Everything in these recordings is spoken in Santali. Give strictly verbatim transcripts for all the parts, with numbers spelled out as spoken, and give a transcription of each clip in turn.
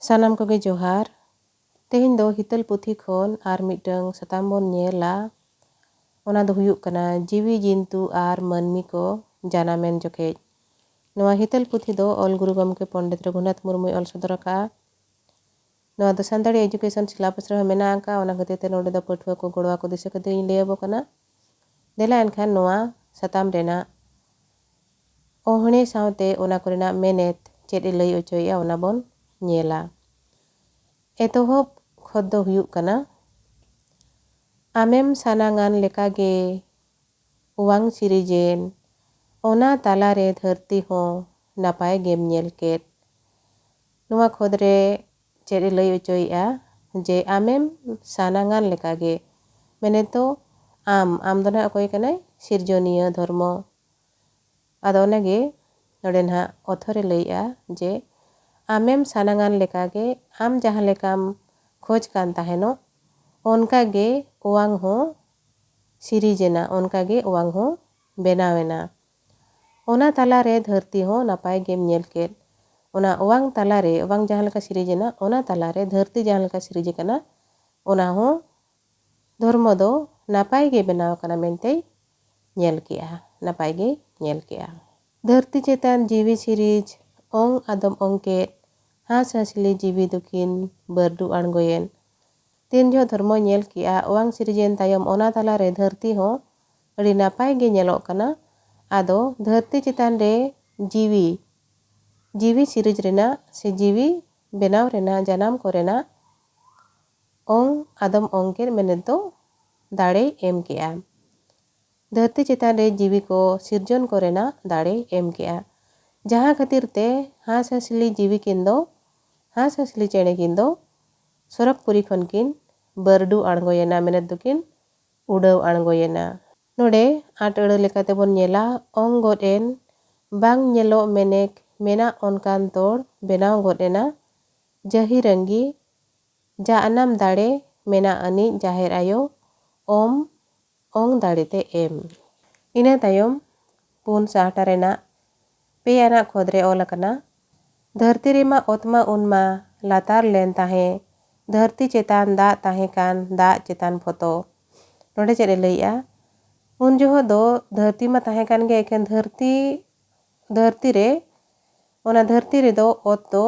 ᱥᱟᱱᱟᱢ ᱠᱚᱜᱮ ᱡᱚᱦᱟᱨ᱾ ᱛᱮᱦᱮᱧ ᱫᱚ ᱦᱤᱛᱟᱹᱞ ᱯᱩᱛᱷᱤ ᱠᱷᱚᱱ ᱟᱨ ᱢᱤᱫᱴᱟᱝ ᱥᱟᱛᱟᱢ ᱵᱚᱱ ᱧᱮᱞᱟ᱾ ᱚᱱᱟ ᱫᱚ ᱦᱩᱭᱩᱜ ᱠᱟᱱᱟ ᱡᱤᱣᱤ ᱡᱤᱱᱛᱩ ᱟᱨ ᱢᱟᱹᱱᱢᱤ ᱠᱚ ᱡᱟᱱᱟᱢᱮᱱ ᱡᱚᱠᱷᱮᱡ᱾ ᱱᱚᱣᱟ ᱦᱤᱛᱟᱹᱞ ᱯᱩᱛᱷᱤ ᱫᱚ ᱚᱞ ᱜᱩᱨᱩ ᱜᱚᱢᱠᱮ ᱯᱚᱱᱰᱤᱛ ᱨᱚᱜᱷᱩᱱᱟᱛᱷ ᱢᱩᱨᱢᱩᱭ ᱚᱞ ᱥᱚᱫᱚᱨ ᱟᱠᱟᱫᱼᱟ᱾ ᱱᱚᱣᱟ ᱫᱚ ᱥᱟᱱᱛᱟᱲᱤ education syllabus ᱨᱮᱦᱚᱸ ᱢᱮᱱᱟᱜ ᱟᱠᱟᱫᱼᱟ᱾ ᱚᱱᱟ ᱠᱷᱟᱹᱛᱤᱨ ᱛᱮ ᱱᱚᱰᱮ ᱫᱚ ᱯᱟᱹᱴᱷᱩᱣᱟᱹ ᱠᱚ ᱜᱚᱲᱚ ᱟᱠᱚ ᱫᱤᱥᱟᱹ ᱠᱟᱛᱮ ᱤᱧ ᱞᱟᱹᱭ ᱟᱵᱚ ᱠᱟᱱᱟ᱾ ᱫᱮᱞᱟ ᱮᱱᱠᱷᱟᱱ ᱱᱚᱣᱟ ᱥᱟᱛᱟᱢ ᱨᱮᱱᱟᱜ ᱚᱦᱬᱮ ᱥᱟᱶᱛᱮ ᱚᱱᱟ ᱠᱚᱨᱮᱱᱟᱜ ᱢᱮᱱᱮᱛ ᱪᱮᱫ ᱮ ᱞᱟᱹᱭ ᱚᱪᱚᱭᱮᱫᱼᱟ, ᱚᱱᱟ ᱵᱚᱱ ᱧᱮᱞᱟ᱾ ᱮᱛᱚᱦᱚᱵ ᱠᱷᱚᱛ ᱫᱚ ᱦᱩᱭᱩᱜ ᱠᱟᱱᱟ, ᱟᱢᱮᱢ ᱥᱟᱱᱟᱝᱟᱱ ᱞᱮᱠᱟᱜᱮ ᱚᱣᱟᱝ ᱥᱤᱨᱤᱡᱮᱱ, ᱚᱱᱟ ᱛᱟᱞᱟᱨᱮ ᱫᱷᱟᱹᱨᱛᱤ ᱦᱚᱸ ᱱᱟᱯᱟᱭ ᱜᱮᱢ ᱧᱮᱞ ᱠᱮᱫ᱾ ᱱᱚᱣᱟ ᱠᱷᱚᱛ ᱨᱮ ᱪᱮᱫ ᱮ ᱞᱟᱹᱭ ᱚᱪᱚᱭᱮᱫᱼᱟ? ᱡᱮ ᱟᱢᱮᱢ ᱥᱟᱱᱟᱝᱟᱱ ᱞᱮᱠᱟᱜᱮ, ᱢᱮᱱᱮᱫ ᱫᱚ ᱟᱢ, ᱟᱢ ᱫᱚ ᱱᱟᱦᱟᱜ ᱚᱠᱚᱭ ᱠᱟᱱᱟᱭ? ᱥᱤᱨᱡᱚᱱᱤᱭᱟᱹ ᱫᱷᱚᱨᱢᱚ᱾ ᱟᱫᱚ ᱚᱱᱟᱜᱮ ᱱᱚᱰᱮ ᱱᱟᱦᱟᱜ ᱚᱛᱷᱚᱨᱮ ᱞᱟᱹᱭᱮᱫᱼᱟ ᱡᱮ ᱟᱢᱮᱢ ᱥᱟᱱᱟᱝᱟᱱ ᱞᱮᱠᱟᱜᱮ, ᱟᱢ ᱡᱟᱦᱟᱸ ᱞᱮᱠᱟᱢ ᱠᱷᱚᱡᱽ ᱠᱟᱱ ᱛᱟᱦᱮᱱᱚᱜ, ᱚᱱᱠᱟᱜᱮ ᱚᱣᱟᱝ ᱦᱚᱸ ᱥᱤᱨᱤᱡᱽ ᱮᱱᱟ, ᱚᱱᱠᱟᱜᱮ ᱚᱣᱟᱝ ᱦᱚᱸ ᱵᱮᱱᱟᱣ ᱮᱱᱟ᱾ ᱚᱱᱟ ᱛᱟᱞᱟᱨᱮ ᱫᱷᱟᱹᱨᱛᱤ ᱦᱚᱸ ᱱᱟᱯᱟᱭ ᱜᱮᱢ ᱧᱮᱞ ᱠᱮᱫ᱾ ᱚᱱᱟ ᱚᱣᱟᱝ ᱛᱟᱞᱟᱨᱮ, ᱚᱣᱟᱝ ᱡᱟᱦᱟᱸ ᱞᱮᱠᱟ ᱥᱤᱨᱤᱡᱽ ᱮᱱᱟ, ᱚᱱᱟ ᱛᱟᱞᱟᱨᱮ ᱫᱷᱟᱹᱨᱛᱤ ᱡᱟᱦᱟᱸ ᱞᱮᱠᱟ ᱥᱤᱨᱤᱡᱽ ᱟᱠᱟᱱᱟ, ᱚᱱᱟ ᱦᱚᱸ ᱫᱷᱚᱨᱢᱚ ᱫᱚ ᱱᱟᱯᱟᱭ ᱜᱮ ᱵᱮᱱᱟᱣ ᱟᱠᱟᱱᱟ ᱢᱮᱱᱛᱮᱭ ᱧᱮᱞ ᱠᱮᱜᱼᱟ, ᱱᱟᱯᱟᱭ ᱜᱮ ᱧᱮᱞ ᱠᱮᱜᱼᱟ᱾ ᱫᱷᱟᱹᱨᱛᱤ ᱪᱮᱛᱟᱱ ᱡᱤᱣᱤ ᱥᱤᱨᱤᱡᱽ, ᱚᱝ ᱟᱫᱚᱢ ᱚᱝ ᱠᱮᱫ, ᱦᱟᱸᱥᱼᱦᱟᱸᱥᱞᱤ ᱡᱤᱣᱤ ᱫᱚᱠᱤᱱ ᱵᱟᱹᱨᱰᱩ ᱟᱬᱜᱚᱭᱮᱱ᱾ ᱛᱤᱱ ᱡᱚᱦᱚᱜ ᱫᱷᱚᱨᱢᱚᱭ ᱧᱮᱞ ᱠᱮᱜᱼᱟ, ᱚᱣᱟᱝ ᱥᱤᱨᱤᱡᱮᱱ ᱛᱟᱭᱚᱢ ᱚᱱᱟ ᱛᱟᱞᱟᱨᱮ ᱫᱷᱟᱹᱨᱛᱤ ᱦᱚᱸ ᱟᱹᱰᱤ ᱱᱟᱯᱟᱭ ᱜᱮ ᱧᱮᱞᱚᱜ ᱠᱟᱱᱟ᱾ ᱟᱫᱚ ᱫᱷᱟᱹᱨᱛᱤ ᱪᱮᱛᱟᱱ ᱨᱮ ᱡᱤᱣᱤ, ᱡᱤᱣᱤ ᱥᱤᱨᱤᱡᱽ ᱨᱮᱱᱟᱜ ᱥᱮ ᱡᱤᱣᱤ ᱵᱮᱱᱟᱣ ᱨᱮᱱᱟᱜ, ᱡᱟᱱᱟᱢ ᱠᱚᱨᱮᱱᱟᱜ ᱚᱝ ᱟᱫᱚᱢ ᱚᱝ ᱠᱮᱫ ᱢᱮᱱᱮᱫ ᱫᱚ ᱫᱟᱲᱮᱭ ᱮᱢ ᱠᱮᱜᱼᱟ᱾ ᱫᱷᱟᱹᱨᱛᱤ ᱪᱮᱛᱟᱱ ᱨᱮ ᱡᱤᱣᱤ ᱠᱚ ᱥᱤᱨᱡᱚᱱ ᱠᱚᱨᱮᱱᱟᱜ ᱫᱟᱲᱮᱭ ᱮᱢ ᱠᱮᱜᱼᱟ᱾ ᱡᱟᱦᱟᱸ ᱠᱷᱟᱹᱛᱤᱨ ᱛᱮ ᱦᱟᱸᱥᱼᱦᱟᱸᱥᱞᱤ ᱡᱤᱣᱤ ᱠᱤᱱ ᱫᱚ, ᱦᱟᱸᱥᱼᱦᱟᱸᱥᱞᱤ ᱪᱮᱬᱮ ᱠᱤᱱ ᱫᱚ ᱥᱚᱨᱚᱜᱽᱯᱩᱨᱤ ᱠᱷᱚᱱ ᱠᱤᱱ ᱵᱟᱹᱨᱰᱩ ᱟᱬᱜᱚᱭᱮᱱᱟ, ᱢᱮᱱᱮᱫ ᱫᱚᱠᱤᱱ ᱩᱰᱟᱹᱣ ᱟᱬᱜᱚᱭᱮᱱᱟ᱾ ᱱᱚᱰᱮ ᱟᱸᱴ ᱟᱹᱲᱟᱹ ᱞᱮᱠᱟᱛᱮ ᱵᱚᱱ ᱧᱮᱞᱟ, ᱚᱝ ᱜᱚᱫ ᱮᱱ, ᱵᱟᱝ ᱧᱮᱞᱚᱜ ᱢᱮᱱᱮᱠ, ᱢᱮᱱᱟᱜ ᱚᱱᱠᱟᱱ ᱛᱚᱲ ᱵᱮᱱᱟᱣ ᱜᱚᱫ ᱮᱱᱟ᱾ ᱡᱟᱹᱦᱤ ᱨᱟᱹᱝᱜᱤ, ᱡᱟᱜᱱᱟᱢ ᱫᱟᱲᱮ ᱢᱮᱱᱟᱜ ᱟᱹᱱᱤᱡ ᱡᱟᱦᱮᱨ ᱟᱭᱳ, ᱚᱢ, ᱚᱝ ᱫᱟᱲᱮ ᱛᱮ ᱮᱢ᱾ ᱤᱱᱟᱹ ᱛᱟᱭᱚᱢ ᱯᱩᱱ ᱥᱟᱦᱴᱟ ᱨᱮᱱᱟᱜ ᱯᱮ ᱟᱱᱟᱜ ᱠᱷᱚᱸᱫᱽ ᱨᱮ ᱚᱞ ᱟᱠᱟᱱᱟ, ᱫᱷᱟᱹᱨᱛᱤ ᱨᱮᱢᱟ ᱚᱛ ᱢᱟ ᱩᱱ ᱢᱟ ᱞᱟᱛᱟᱨ ᱞᱮᱱ ᱛᱟᱦᱮᱸ, ᱫᱷᱟᱹᱨᱛᱤ ᱪᱮᱛᱟᱱ ᱫᱟᱜ ᱛᱟᱦᱮᱸ ᱠᱟᱱ ᱫᱟᱜ ᱪᱮᱛᱟᱱ ᱯᱷᱚᱛᱚ᱾ ᱱᱚᱰᱮ ᱪᱮᱫ ᱮ ᱞᱟᱹᱭᱮᱜᱼᱟ? ᱩᱱ ᱡᱚᱦᱚᱜ ᱫᱚ ᱫᱷᱟᱹᱨᱛᱤ ᱢᱟ ᱛᱟᱦᱮᱸ ᱠᱟᱱ ᱜᱮ, ᱮᱠᱷᱮᱱ ᱫᱷᱟᱹᱨᱛᱤ, ᱫᱷᱟᱹᱨᱛᱤ ᱨᱮ, ᱚᱱᱟ ᱫᱷᱟᱹᱨᱛᱤ ᱨᱮᱫᱚ ᱚᱛ ᱫᱚ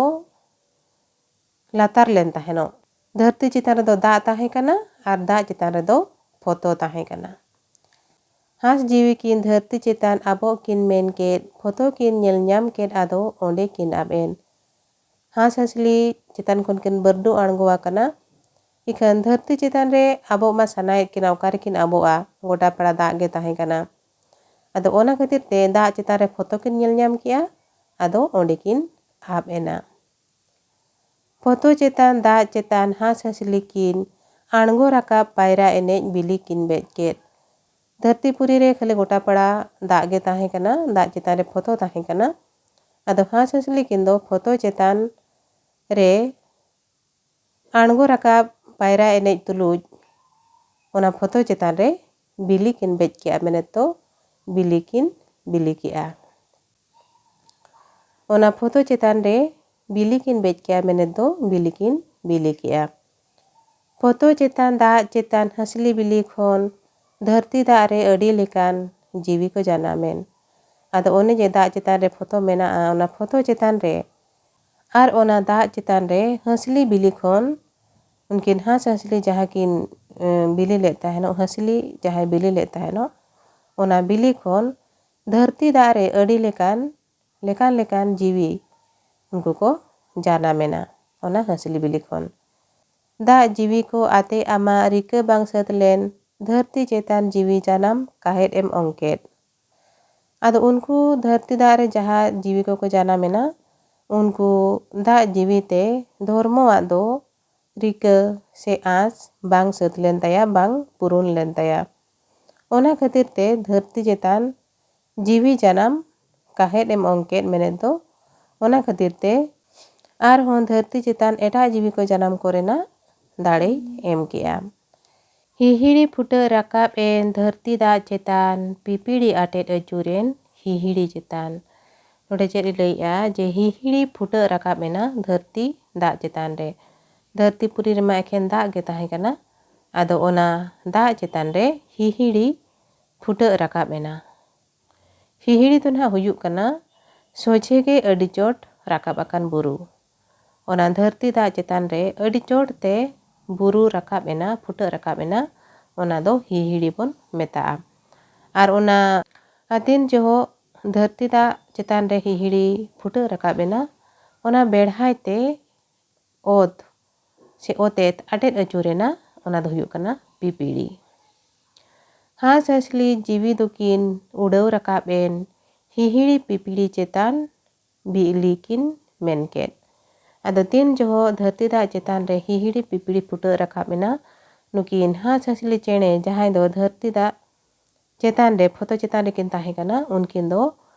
ᱞᱟᱛᱟᱨ ᱞᱮᱱ ᱛᱟᱦᱮᱱᱚᱜ᱾ ᱫᱷᱟᱹᱨᱛᱤ ᱪᱮᱛᱟᱱ ᱨᱮᱫᱚ ᱫᱟᱜ ᱛᱟᱦᱮᱸ ᱠᱟᱱᱟ ᱟᱨ ᱫᱟᱜ ᱪᱮᱛᱟᱱ ᱨᱮᱫᱚ ᱯᱷᱚᱛᱚ ᱛᱟᱦᱮᱸ ᱠᱟᱱᱟ᱾ ᱦᱟᱸᱥ ᱡᱤᱣᱤ ᱠᱤᱱ ᱫᱷᱟᱹᱨᱛᱤ ᱪᱮᱛᱟᱱ ᱟᱵᱚᱜ ᱠᱤᱱ ᱢᱮᱱ ᱠᱮᱫ, ᱯᱷᱚᱛᱚ ᱠᱤᱱ ᱧᱮᱞ ᱧᱟᱢ ᱠᱮᱫ, ᱟᱫᱚ ᱚᱸᱰᱮ ᱠᱤᱱ ᱟᱵ ᱮᱱ᱾ ᱦᱟᱸᱥ ᱦᱟᱸᱥᱞᱤ ᱪᱮᱛᱟᱱ ᱠᱷᱚᱱ ᱠᱤᱱ ᱵᱟᱹᱨᱰᱩ ᱟᱬᱜᱚ ᱟᱠᱟᱱᱟ᱾ ᱤᱠᱷᱟᱹᱱ ᱫᱷᱟᱹᱨᱛᱤ ᱪᱮᱛᱟᱱ ᱨᱮ ᱟᱵᱚᱜ ᱢᱟ ᱥᱟᱱᱟᱭᱮᱫ ᱠᱤᱱᱟ, ᱚᱠᱟ ᱨᱮᱠᱤᱱ ᱟᱵᱚᱜᱼᱟ? ᱜᱚᱴᱟ ᱯᱟᱲᱟ ᱫᱟᱜ ᱜᱮ ᱛᱟᱦᱮᱸ ᱠᱟᱱᱟ᱾ ᱟᱫᱚ ᱚᱱᱟ ᱠᱷᱟᱹᱛᱤᱨ ᱛᱮ ᱫᱟᱜ ᱪᱮᱛᱟᱱ ᱨᱮ ᱯᱷᱚᱛᱚ ᱠᱤᱱ ᱧᱮᱞ ᱧᱟᱢ ᱠᱮᱜᱼᱟ, ᱟᱫᱚ ᱚᱸᱰᱮ ᱠᱤᱱ ᱟᱵ ᱮᱱᱟ᱾ ᱯᱷᱚᱛᱚ ᱪᱮᱛᱟᱱ ᱫᱟᱜ ᱪᱮᱛᱟᱱ ᱦᱟᱸᱥ ᱦᱟᱸᱥᱞᱤ ᱠᱤᱱ ᱟᱬᱜᱚ ᱨᱟᱠᱟᱵ ᱯᱟᱭᱨᱟ ᱮᱱᱮᱡ ᱵᱤᱞᱤ ᱠᱤᱱ ᱵᱮᱡ ᱠᱮᱫ᱾ ᱫᱷᱟᱹᱨᱛᱤ ᱯᱩᱨᱤ ᱨᱮ ᱠᱷᱟᱹᱞᱤ ᱜᱚᱴᱟ ᱯᱟᱲᱟ ᱫᱟᱜ ᱜᱮ ᱛᱟᱦᱮᱸ ᱠᱟᱱᱟ, ᱫᱟᱜ ᱪᱮᱛᱟᱱ ᱨᱮ ᱯᱷᱚᱛᱚ ᱛᱟᱦᱮᱸ ᱠᱟᱱᱟ᱾ ᱟᱫᱚ ᱦᱟᱸᱥ ᱦᱟᱸᱥᱞᱤ ᱠᱤᱱ ᱫᱚ ᱯᱷᱚᱛᱚ ᱪᱮᱛᱟᱱ ᱨᱮ ᱟᱬᱜᱚ ᱨᱟᱠᱟᱵ ᱯᱟᱭᱨᱟ ᱮᱱᱮᱡ ᱛᱩᱞᱩᱡ ᱚᱱᱟ ᱯᱷᱚᱛᱚ ᱪᱮᱛᱟᱱ ᱨᱮ ᱵᱤᱞᱤ ᱠᱤᱱ ᱵᱮᱡ ᱠᱮᱜᱼᱟ, ᱢᱮᱱᱮᱫ ᱫᱚ ᱵᱤᱞᱤ ᱠᱤᱱ ᱵᱤᱞᱤ ᱠᱮᱜᱼᱟ᱾ ᱚᱱᱟ ᱯᱷᱚᱛᱚ ᱪᱮᱛᱟᱱ ᱨᱮ ᱵᱤᱞᱤ ᱠᱤᱱ ᱵᱮᱡ ᱠᱮᱜᱼᱟ, ᱢᱮᱱᱮᱫ ᱫᱚ ᱵᱤᱞᱤ ᱠᱤᱱ ᱵᱤᱞᱤ ᱠᱮᱜᱼᱟ᱾ ᱯᱷᱚᱛᱚ ᱪᱮᱛᱟᱱ ᱫᱟᱜ ᱪᱮᱛᱟᱱ ᱦᱟᱹᱥᱞᱤ ᱵᱤᱞᱤ ᱠᱷᱚᱱ ᱫᱷᱟᱹᱨᱛᱤ ᱫᱟᱜ ᱨᱮ ᱟᱹᱰᱤ ᱞᱮᱠᱟᱱ ᱡᱤᱣᱤ ᱠᱚ ᱡᱟᱱᱟᱢᱮᱱ᱾ ᱟᱫᱚ ᱚᱱᱮ ᱡᱮ ᱫᱟᱜ ᱪᱮᱛᱟᱱ ᱨᱮ ᱯᱷᱚᱛᱚ ᱢᱮᱱᱟᱜᱼᱟ, ᱚᱱᱟ ᱯᱷᱚᱛᱚ ᱪᱮᱛᱟᱱ ᱨᱮ ᱟᱨ ᱚᱱᱟ ᱫᱟᱜ ᱪᱮᱛᱟᱱ ᱨᱮ ᱦᱟᱹᱥᱞᱤ ᱵᱤᱞᱤ ᱠᱷᱚᱱ ᱩᱱᱠᱤᱱ ᱦᱟᱸᱥ ᱦᱟᱹᱥᱞᱤ ᱡᱟᱦᱟᱸ ᱠᱤᱱ, ᱮ, ᱵᱤᱞᱤ ᱞᱮᱫ ᱛᱟᱦᱮᱱᱚᱜ, ᱦᱟᱹᱥᱞᱤ ᱡᱟᱦᱟᱸᱭ ᱵᱤᱞᱤ ᱞᱮᱫ ᱛᱟᱦᱮᱱᱚᱜ, ᱚᱱᱟ ᱵᱤᱞᱤ ᱠᱷᱚᱱ ᱫᱷᱟᱹᱨᱛᱤ ᱫᱟᱜ ᱨᱮ ᱟᱹᱰᱤ ᱞᱮᱠᱟᱱ, ᱞᱮᱠᱟᱱ ᱞᱮᱠᱟᱱ ᱡᱤᱣᱤ ᱩᱱᱠᱩ ᱠᱚ ᱡᱟᱱᱟᱢᱮᱱᱟ ᱚᱱᱟ ᱦᱟᱹᱥᱞᱤ ᱵᱤᱞᱤ ᱠᱷᱚᱱ᱾ ᱫᱟᱜ ᱡᱤᱣᱤ ᱠᱚ ᱟᱛᱮ ᱟᱢᱟᱜ ᱨᱤᱠᱟᱹ ᱵᱟᱝ ᱥᱟᱹᱛ ᱞᱮᱱ, ᱫᱷᱟᱹᱨᱛᱤ ᱪᱮᱛᱟᱱ ᱡᱤᱣᱤ ᱡᱟᱱᱟᱢ ᱠᱟᱦᱮᱫ ᱮᱢ ᱚᱝᱠᱮᱫ᱾ ᱟᱫᱚ ᱩᱱᱠᱩ ᱫᱷᱟᱹᱨᱛᱤ ᱫᱟᱜ ᱨᱮ ᱡᱟᱦᱟᱸ ᱡᱤᱣᱤ ᱠᱚᱠᱚ ᱡᱟᱱᱟᱢᱮᱱᱟ, ᱩᱱᱠᱩ ᱫᱟᱜ ᱡᱤᱣᱤ ᱛᱮ ᱫᱷᱚᱨᱢᱚᱣᱟᱜ ᱫᱚ ᱨᱤᱠᱟᱹ ᱥᱮ ᱟᱸᱥ ᱵᱟᱝ ᱥᱟᱹᱛ ᱞᱮᱱ ᱛᱟᱭᱟ, ᱵᱟᱝ ᱯᱩᱨᱩᱱ ᱞᱮᱱ ᱛᱟᱭᱟ᱾ ᱚᱱᱟ ᱠᱷᱟᱹᱛᱤᱨ ᱛᱮ ᱫᱷᱟᱹᱨᱛᱤ ᱪᱮᱛᱟᱱ ᱡᱤᱣᱤ ᱡᱟᱱᱟᱢ ᱠᱟᱦᱮᱫ ᱮᱢ ᱚᱝ ᱠᱮᱫ, ᱢᱮᱱᱮᱫ ᱫᱚ ᱚᱱᱟ ᱠᱷᱟᱹᱛᱤᱨ ᱛᱮ ᱟᱨᱦᱚᱸ ᱫᱷᱟᱹᱨᱛᱤ ᱪᱮᱛᱟᱱ ᱮᱴᱟᱜ ᱡᱤᱣᱤ ᱠᱚ ᱡᱟᱱᱟᱢ ᱠᱚᱨᱮᱱᱟᱜ ᱫᱟᱲᱮᱭ ᱮᱢ ᱠᱮᱜᱼᱟ᱾ ᱦᱤᱦᱤᱲᱤ ᱯᱷᱩᱴᱟᱹ ᱨᱟᱠᱟᱵ ᱮᱱ ᱫᱷᱟᱹᱨᱛᱤ ᱫᱟᱜ ᱪᱮᱛᱟᱱ, ᱯᱤᱯᱤᱲᱤ ᱟᱴᱮᱫ ᱟᱹᱪᱩᱨᱮᱱ ᱦᱤᱦᱤᱲᱤ ᱪᱮᱛᱟᱱ᱾ ᱱᱚᱰᱮ ᱪᱮᱫ ᱮ ᱞᱟᱹᱭᱮᱜᱼᱟ ᱡᱮ ᱦᱤᱦᱤᱲᱤ ᱯᱷᱩᱴᱟᱹᱜ ᱨᱟᱠᱟᱵ ᱮᱱᱟ ᱫᱷᱟᱹᱨᱛᱤ ᱫᱟᱜ ᱪᱮᱛᱟᱱ ᱨᱮ᱾ ᱫᱷᱟᱹᱨᱛᱤ ᱯᱩᱨᱤ ᱨᱮᱢᱟ ᱮᱠᱷᱮᱱ ᱫᱟᱜ ᱜᱮ ᱛᱟᱦᱮᱸ ᱠᱟᱱᱟ, ᱟᱫᱚ ᱚᱱᱟ ᱫᱟᱜ ᱪᱮᱛᱟᱱ ᱨᱮ ᱦᱤᱦᱤᱲᱤ ᱯᱷᱩᱴᱟᱹᱜ ᱨᱟᱠᱟᱵ ᱮᱱᱟ᱾ ᱦᱤᱦᱤᱲᱤ ᱫᱚ ᱱᱟᱦᱟᱜ ᱦᱩᱭᱩᱜ ᱠᱟᱱᱟ ᱥᱚᱡᱷᱮ ᱜᱮ ᱟᱹᱰᱤ ᱪᱚᱴ ᱨᱟᱠᱟᱵ ᱟᱠᱟᱱ ᱵᱩᱨᱩ᱾ ᱚᱱᱟ ᱫᱷᱟᱹᱨᱛᱤ ᱫᱟᱜ ᱪᱮᱛᱟᱱ ᱨᱮ ᱟᱹᱰᱤ ᱪᱚᱴ ᱛᱮ ᱵᱩᱨᱩ ᱨᱟᱠᱟᱵ ᱮᱱᱟ, ᱯᱷᱩᱴᱟᱹᱜ ᱨᱟᱠᱟᱵ ᱮᱱᱟ, ᱚᱱᱟ ᱫᱚ ᱦᱤᱦᱤᱲᱤ ᱵᱚᱱ ᱢᱮᱛᱟᱜᱼᱟ᱾ ᱟᱨ ᱚᱱᱟ ᱟᱨ ᱛᱤᱱ ᱡᱚᱦᱚᱜ ᱫᱷᱟᱹᱨᱛᱤ ᱫᱟᱜ ᱪᱮᱛᱟᱱ ᱨᱮ ᱦᱤᱦᱤᱲᱤ ᱯᱷᱩᱴᱟᱹᱜ ᱨᱟᱠᱟᱵ ᱮᱱᱟ, ᱚᱱᱟ ᱵᱮᱲᱦᱟᱭ ᱛᱮ ᱚᱛ ᱥᱮ ᱚᱛᱮᱛ ᱟᱴᱮᱫ ᱟᱹᱪᱩᱨ ᱮᱱᱟ, ᱚᱱᱟ ᱫᱚ ᱦᱩᱭᱩᱜ ᱠᱟᱱᱟ ᱯᱤᱯᱤᱲᱤ᱾ ᱦᱟᱸᱥ ᱦᱟᱸᱥᱞᱤ ᱡᱤᱣᱤ ᱫᱚᱠᱤᱱ ᱩᱰᱟᱹᱣ ᱨᱟᱠᱟᱵ ᱮᱱ, ᱦᱤᱦᱤᱲᱤ ᱯᱤᱯᱤᱲᱤ ᱪᱮᱛᱟᱱ ᱵᱤᱞᱤ ᱠᱤᱱ ᱢᱮᱱ ᱠᱮᱫ᱾ ᱟᱫᱚ ᱛᱤᱱ ᱡᱚᱦᱚᱜ ᱫᱷᱟᱹᱨᱛᱤ ᱫᱟᱜ ᱪᱮᱛᱟᱱ ᱨᱮ ᱦᱤᱦᱤᱲᱤ ᱯᱤᱯᱤᱲᱤ ᱯᱷᱩᱴᱟᱹᱜ ᱨᱟᱠᱟᱵ ᱮᱱᱟ, ᱱᱩᱠᱤᱱ ᱦᱟᱸᱥ ᱦᱟᱸᱥᱞᱤ ᱪᱮᱬᱮ ᱡᱟᱦᱟᱸᱭ ᱫᱚ ᱫᱷᱟᱹᱨᱛᱤ ᱫᱟᱜ ᱪᱮᱛᱟᱱ ᱨᱮ, ᱯᱷᱚᱛᱚ ᱪᱮᱛᱟᱱ ᱨᱮᱠᱤᱱ ᱛᱟᱦᱮᱸ ᱠᱟᱱᱟ, ᱩᱱᱠᱤᱱ ᱫᱚ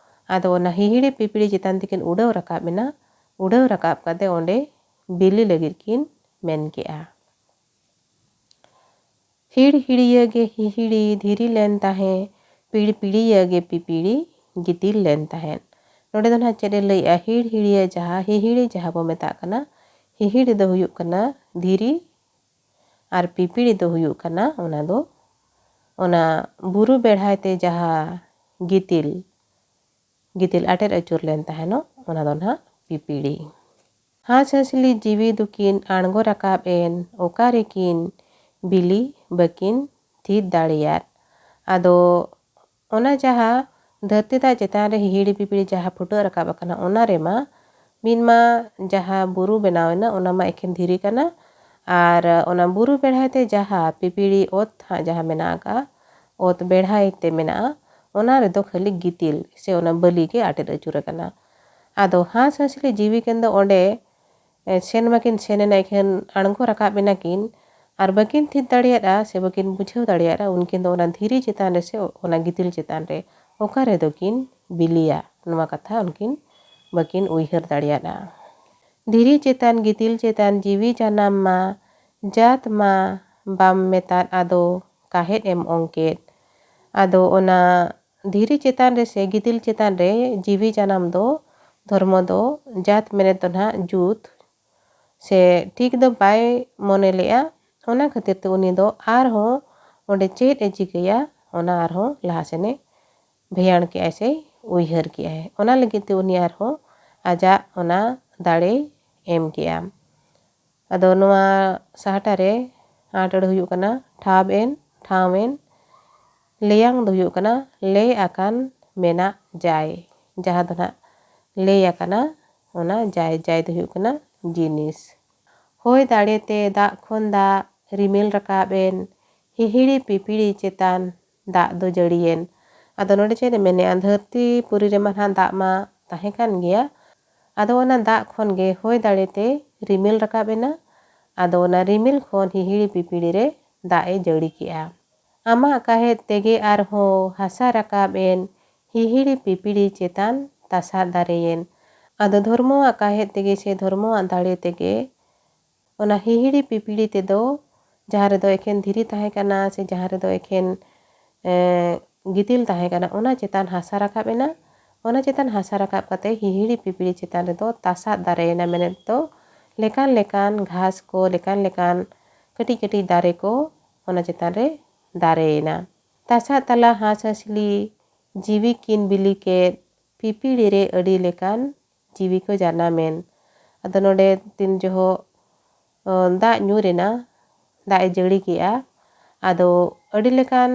ᱟᱫᱚ ᱚᱱᱟ ᱦᱤᱦᱤᱲᱤ ᱯᱤᱯᱤᱲᱤ ᱪᱮᱛᱟᱱ ᱛᱮᱠᱤᱱ ᱩᱰᱟᱹᱣ ᱨᱟᱠᱟᱵ ᱮᱱᱟ᱾ ᱩᱰᱟᱹᱣ ᱨᱟᱠᱟᱵ ᱠᱟᱛᱮ ᱚᱸᱰᱮ ᱵᱤᱞᱤ ᱞᱟᱹᱜᱤᱫ ᱠᱤᱱ ᱢᱮᱱ ᱠᱮᱜᱼᱟ᱾ ᱦᱤᱲ ᱦᱤᱲᱤᱭᱟᱹ ᱜᱮ ᱦᱤᱦᱤᱲᱤ ᱫᱷᱤᱨᱤ ᱞᱮᱱ ᱛᱟᱦᱮᱸ, ᱯᱤᱲ ᱯᱤᱲᱤᱭᱟᱹ ᱜᱮ ᱯᱤᱯᱤᱲᱤ ᱜᱤᱛᱤᱞ ᱞᱮᱱ ᱛᱟᱦᱮᱸᱫ᱾ ᱱᱚᱰᱮ ᱫᱚ ᱱᱟᱦᱟᱜ ᱪᱮᱫ ᱮ ᱞᱟᱹᱭᱮᱜᱼᱟ? ᱦᱤᱲ ᱦᱤᱲᱤᱭᱟᱹ ᱡᱟᱦᱟᱸ, ᱦᱤᱦᱤᱲᱤ ᱡᱟᱦᱟᱸ ᱵᱚ ᱢᱮᱛᱟᱜ ᱠᱟᱱᱟ, ᱦᱤᱦᱤᱲᱤ ᱫᱚ ᱦᱩᱭᱩᱜ ᱠᱟᱱᱟ ᱫᱷᱤᱨᱤ, ᱟᱨ ᱯᱤᱯᱤᱲᱤ ᱫᱚ ᱦᱩᱭᱩᱜ ᱠᱟᱱᱟ ᱚᱱᱟ ᱫᱚ ᱚᱱᱟ ᱵᱩᱨᱩ ᱵᱮᱲᱦᱟᱭ ᱛᱮ ᱡᱟᱦᱟᱸ ᱜᱤᱛᱤᱞ, ᱜᱤᱛᱤᱞ ᱟᱴᱮᱫ ᱟᱹᱪᱩᱨ ᱞᱮᱱ ᱛᱟᱦᱮᱱᱚᱜ, ᱚᱱᱟ ᱫᱚ ᱱᱟᱦᱟᱜ ᱯᱤᱯᱤᱲᱤ᱾ ᱦᱟᱸᱥ ᱦᱟᱸᱥᱞᱤ ᱡᱤᱣᱤ ᱫᱚᱠᱤᱱ ᱟᱬᱜᱚ ᱨᱟᱠᱟᱵ ᱮᱱ, ᱚᱠᱟ ᱨᱮᱠᱤᱱ ᱵᱤᱞᱤ ᱵᱟᱹᱠᱤᱱ ᱛᱷᱤᱛ ᱫᱟᱲᱮᱭᱟᱫ᱾ ᱟᱫᱚ ᱚᱱᱟ ᱡᱟᱦᱟᱸ ᱫᱷᱟᱹᱨᱛᱤ ᱫᱟᱜ ᱪᱮᱛᱟᱱ ᱨᱮ ᱦᱤᱦᱤᱲᱤ ᱯᱤᱯᱤᱲᱤ ᱡᱟᱦᱟᱸ ᱯᱷᱩᱴᱟᱹᱜ ᱨᱟᱠᱟᱵ ᱟᱠᱟᱱᱟ, ᱚᱱᱟ ᱨᱮᱢᱟ ᱢᱤᱫ ᱢᱟ ᱡᱟᱦᱟᱸ ᱵᱩᱨᱩ ᱵᱮᱱᱟᱣ ᱮᱱᱟ, ᱚᱱᱟ ᱢᱟ ᱮᱠᱷᱮᱱ ᱫᱷᱤᱨᱤ ᱠᱟᱱᱟ, ᱟᱨ ᱚᱱᱟ ᱵᱩᱨᱩ ᱵᱮᱲᱦᱟᱭ ᱛᱮ ᱡᱟᱦᱟᱸ ᱯᱤᱯᱤᱲᱤ ᱚᱛ ᱦᱟᱸᱜ ᱡᱟᱦᱟᱸ ᱢᱮᱱᱟᱜ ᱟᱠᱟᱫᱼᱟ, ᱚᱛ ᱵᱮᱲᱦᱟᱭ ᱛᱮ ᱢᱮᱱᱟᱜᱼᱟ, ᱚᱱᱟ ᱨᱮᱫᱚ ᱠᱷᱟᱹᱞᱤ ᱜᱤᱛᱤᱞ ᱥᱮ ᱚᱱᱟ ᱵᱟᱹᱞᱤ ᱜᱮ ᱟᱴᱮᱫ ᱟᱹᱪᱩᱨ ᱟᱠᱟᱱᱟ᱾ ᱟᱫᱚ ᱦᱟᱸᱥ ᱦᱟᱸᱥᱞᱤ ᱡᱤᱣᱤ ᱠᱤᱱ ᱫᱚ ᱚᱸᱰᱮ, ᱮ, ᱥᱮᱱ ᱢᱟᱠᱤᱱ ᱥᱮᱱ ᱮᱱᱟ, ᱮᱠᱷᱮᱱ ᱟᱬᱜᱚ ᱨᱟᱠᱟᱵ ᱮᱱᱟ ᱠᱤᱱ, ᱟᱨ ᱵᱟᱹᱠᱤᱱ ᱛᱷᱤᱛ ᱫᱟᱲᱮᱭᱟᱫᱼᱟ ᱥᱮ ᱵᱟᱹᱠᱤᱱ ᱵᱩᱡᱷᱟᱹᱣ ᱫᱟᱲᱮᱭᱟᱫᱼᱟ, ᱩᱱᱠᱤᱱ ᱫᱚ ᱚᱱᱟ ᱫᱷᱤᱨᱤ ᱪᱮᱛᱟᱱ ᱨᱮ ᱥᱮ ᱚᱱᱟ ᱜᱤᱛᱤᱞ ᱪᱮᱛᱟᱱ ᱨᱮ ᱚᱠᱟ ᱨᱮᱫᱚ ᱠᱤᱱ ᱵᱤᱞᱤᱭᱟ, ᱱᱚᱣᱟ ᱠᱟᱛᱷᱟ ᱩᱱᱠᱤᱱ ᱵᱟᱹᱠᱤᱱ ᱩᱭᱦᱟᱹᱨ ᱫᱟᱲᱮᱭᱟᱫᱼᱟ᱾ ᱫᱷᱤᱨᱤ ᱪᱮᱛᱟᱱ ᱜᱤᱛᱤᱞ ᱪᱮᱛᱟᱱ ᱡᱤᱣᱤ ᱡᱟᱱᱟᱢ ᱢᱟ, ᱡᱟᱛ ᱢᱟ ᱵᱟᱢ ᱢᱮᱛᱟᱫ ᱟᱫᱚ ᱠᱟᱦᱮᱫ ᱮᱢ ᱚᱝᱠᱮᱫ᱾ ᱟᱫᱚ ᱚᱱᱟ ᱫᱷᱤᱨᱤ ᱪᱮᱛᱟᱱ ᱨᱮ ᱥᱮ ᱜᱤᱛᱤᱞ ᱪᱮᱛᱟᱱ ᱨᱮ ᱡᱤᱣᱤ ᱡᱟᱱᱟᱢ ᱫᱚ ᱫᱷᱚᱨᱢᱚ ᱫᱚ ᱡᱟᱛ ᱢᱮᱱᱮᱛ ᱫᱚ ᱱᱟᱦᱟᱜ ᱡᱩᱛ ᱥᱮ ᱴᱷᱤᱠ ᱫᱚ ᱵᱟᱭ ᱢᱚᱱᱮ ᱞᱮᱫᱼᱟ᱾ ᱚᱱᱟ ᱠᱷᱟᱹᱛᱤᱨ ᱛᱮ ᱩᱱᱤ ᱫᱚ ᱟᱨᱦᱚᱸ ᱚᱸᱰᱮ ᱪᱮᱫ ᱮ ᱪᱤᱠᱟᱹᱭᱟ, ᱚᱱᱟ ᱟᱨᱦᱚᱸ ᱞᱟᱦᱟ ᱥᱮᱱᱮ ᱵᱷᱮᱭᱟᱲ ᱠᱮᱜᱼᱟᱭ ᱥᱮ ᱩᱭᱦᱟᱹᱨ ᱠᱮᱜᱼᱟᱭ᱾ ᱚᱱᱟ ᱞᱟᱹᱜᱤᱫ ᱛᱮ ᱩᱱᱤ ᱟᱨᱦᱚᱸ ᱟᱡᱟᱜ ᱚᱱᱟ ᱫᱟᱲᱮᱭ ᱮᱢ ᱠᱮᱜᱼᱟ᱾ ᱟᱫᱚ ᱱᱚᱣᱟ ᱥᱟᱦᱴᱟ ᱨᱮ ᱟᱸᱴ ᱟᱹᱲᱟᱹ ᱦᱩᱭᱩᱜ ᱠᱟᱱᱟ ᱴᱷᱟᱵ ᱮᱱ, ᱴᱷᱟᱶ ᱮᱱ᱾ ᱞᱮᱭᱟᱝ ᱫᱚ ᱦᱩᱭᱩᱜ ᱠᱟᱱᱟ ᱞᱮ ᱟᱠᱟᱱ ᱢᱮᱱᱟᱜ ᱡᱟᱭ, ᱡᱟᱦᱟᱸ ᱫᱚ ᱱᱟᱦᱟᱜ ᱞᱮ ᱟᱠᱟᱱᱟ ᱚᱱᱟ ᱡᱟᱭ, ᱡᱟᱭ ᱫᱚ ᱦᱩᱭᱩᱜ ᱠᱟᱱᱟ ᱡᱤᱱᱤᱥ᱾ ᱦᱚᱭ ᱫᱟᱲᱮ ᱛᱮ ᱫᱟᱜ ᱠᱷᱚᱱ ᱫᱟᱜ, ᱨᱤᱢᱤᱞ ᱨᱟᱠᱟᱵ ᱮᱱ, ᱦᱤᱦᱤᱲᱤ ᱯᱤᱯᱤᱲᱤ ᱪᱮᱛᱟᱱ ᱫᱟᱜ ᱫᱚ ᱡᱟᱹᱲᱤᱭᱮᱱ᱾ ᱟᱫᱚ ᱱᱚᱰᱮ ᱪᱮᱫ ᱮ ᱢᱮᱱᱮᱜᱼᱟ, ᱫᱷᱟᱹᱨᱛᱤ ᱯᱩᱨᱤ ᱨᱮᱢᱟ ᱱᱟᱦᱟᱜ ᱫᱟᱜ ᱢᱟ ᱛᱟᱦᱮᱸ ᱠᱟᱱ ᱜᱮᱭᱟ, ᱟᱫᱚ ᱚᱱᱟ ᱫᱟᱜ ᱠᱷᱚᱱ ᱜᱮ ᱦᱚᱭ ᱫᱟᱲᱮ ᱛᱮ ᱨᱤᱢᱤᱞ ᱨᱟᱠᱟᱵ ᱮᱱᱟ᱾ ᱟᱫᱚ ᱚᱱᱟ ᱨᱤᱢᱤᱞ ᱠᱷᱚᱱ ᱦᱤᱦᱤᱲᱤ ᱯᱤᱯᱤᱲᱤ ᱨᱮ ᱫᱟᱜ ᱮ ᱡᱟᱹᱲᱤ ᱠᱮᱜᱼᱟ᱾ ᱟᱢᱟᱜ ᱠᱟᱦᱮᱫ ᱛᱮᱜᱮ ᱟᱨᱦᱚᱸ ᱦᱟᱥᱟ ᱨᱟᱠᱟᱵ ᱮᱱ, ᱦᱤᱦᱤᱲᱤ ᱯᱤᱯᱤᱲᱤ ᱪᱮᱛᱟᱱ ᱛᱟᱥᱟᱫ ᱫᱟᱨᱮᱭᱮᱱ᱾ ᱟᱫᱚ ᱫᱷᱚᱨᱢᱚᱣᱟᱜ ᱠᱟᱦᱮᱫ ᱛᱮᱜᱮ ᱥᱮ ᱫᱷᱚᱨᱢᱚᱣᱟᱜ ᱫᱟᱲᱮ ᱛᱮᱜᱮ ᱚᱱᱟ ᱦᱤᱦᱤᱲᱤ ᱯᱤᱯᱤᱲᱤ ᱛᱮᱫᱚ ᱡᱟᱦᱟᱸ ᱨᱮᱫᱚ ᱮᱠᱷᱮᱱ ᱫᱷᱤᱨᱤ ᱛᱟᱦᱮᱸ ᱠᱟᱱᱟ ᱥᱮ ᱡᱟᱦᱟᱸ ᱨᱮᱫᱚ ᱮᱠᱷᱮᱱ, ᱮᱸ, ᱜᱤᱛᱤᱞ ᱛᱟᱦᱮᱸ ᱠᱟᱱᱟ, ᱚᱱᱟ ᱪᱮᱛᱟᱱ ᱦᱟᱥᱟ ᱨᱟᱠᱟᱵ ᱮᱱᱟ᱾ ᱚᱱᱟ ᱪᱮᱛᱟᱱ ᱦᱟᱥᱟ ᱨᱟᱠᱟᱵ ᱠᱟᱛᱮ ᱦᱤᱦᱤᱲᱤ ᱯᱤᱯᱤᱲᱤ ᱪᱮᱛᱟᱱ ᱨᱮᱫᱚ ᱛᱟᱥᱟᱫ ᱫᱟᱨᱮᱭᱮᱱᱟ, ᱢᱮᱱᱮᱫ ᱫᱚ ᱞᱮᱠᱟᱱ ᱞᱮᱠᱟᱱ ᱜᱷᱟᱥ ᱠᱚ, ᱞᱮᱠᱟᱱ ᱞᱮᱠᱟᱱ ᱠᱟᱹᱴᱤᱡ ᱠᱟᱹᱴᱤᱡ ᱫᱟᱨᱮ ᱠᱚ ᱚᱱᱟ ᱪᱮᱛᱟᱱ ᱨᱮ ᱫᱟᱨᱮᱭᱮᱱᱟ᱾ ᱛᱟᱥᱟᱫ ᱛᱟᱞᱟ ᱦᱟᱸᱥᱼᱦᱟᱸᱥᱞᱤ ᱡᱤᱣᱤ ᱠᱤᱱ ᱵᱤᱞᱤ ᱠᱮᱫ, ᱯᱤᱯᱤᱲᱤ ᱨᱮ ᱟᱹᱰᱤ ᱞᱮᱠᱟᱱ ᱡᱤᱣᱤ ᱠᱚ ᱡᱟᱱᱟᱢᱮᱱ᱾ ᱟᱫᱚ ᱱᱚᱰᱮ ᱛᱤᱱ ᱡᱚᱦᱚᱜ, ᱚ, ᱫᱟᱜ ᱧᱩᱨ ᱮᱱᱟ, ᱫᱟᱜ ᱮ ᱡᱟᱹᱲᱤ ᱠᱮᱜᱼᱟ, ᱟᱫᱚ ᱟᱹᱰᱤ ᱞᱮᱠᱟᱱ